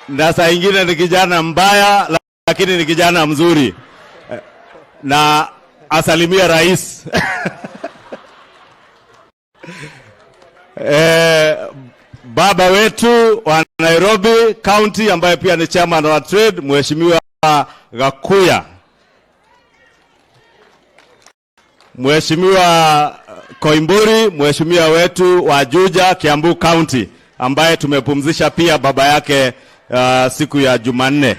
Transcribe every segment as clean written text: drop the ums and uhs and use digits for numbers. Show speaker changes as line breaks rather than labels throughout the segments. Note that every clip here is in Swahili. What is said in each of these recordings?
Na saa ingine ni kijana mbaya, lakini ni kijana mzuri, na asalimia rais. Baba wetu wa Nairobi County ambaye pia ni chairman wa trade, Mheshimiwa Gakuya, Mheshimiwa Koimburi, mheshimiwa wetu wa Juja Kiambu County ambaye tumepumzisha pia baba yake siku ya Jumanne.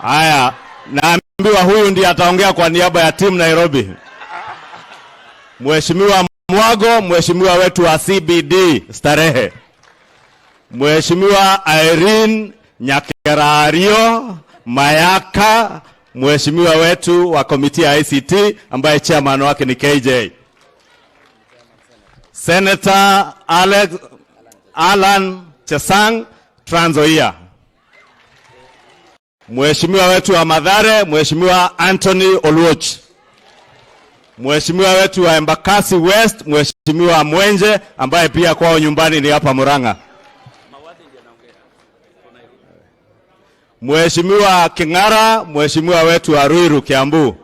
Haya, naambiwa huyu ndiye ataongea kwa niaba ya team Nairobi. Mheshimiwa Mwago, mheshimiwa wetu wa CBD Starehe. Mheshimiwa Irene Nyakerario Mayaka, mheshimiwa wetu wa komiti ya ICT ambaye chairman wake ni KJ. Senator Alex Alan Chesang, Trans Nzoia. Mheshimiwa wetu wa Mathare, Mheshimiwa Anthony Oluoch. Mheshimiwa wetu wa Embakasi West, Mheshimiwa Mwenje ambaye pia kwao nyumbani ni hapa Murang'a. Mheshimiwa King'ara, mheshimiwa wetu wa Ruiru Kiambu.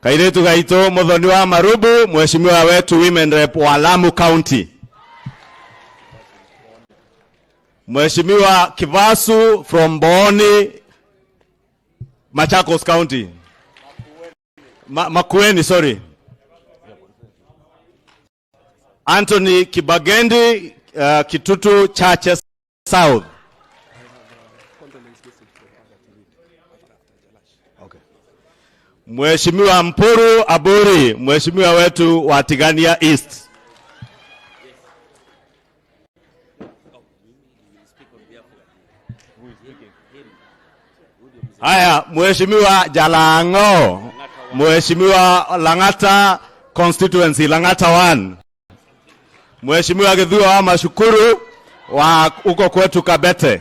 Kairetu gaito Muthoni wa Marubu, mheshimiwa wetu women rep wa Lamu County. Mheshimiwa Kivasu from Booni, Machakos County. Makueni, sorry. Anthony Kibagendi, Kitutu Churches South. Okay. Mheshimiwa Mpuru Aburi, mheshimiwa wetu wa Tigania East. Haya, Mheshimiwa Jalango, Mheshimiwa Lang'ata constituency, Lang'ata 1. Mheshimiwa Githua wa Mashukuru wa huko kwetu Kabete.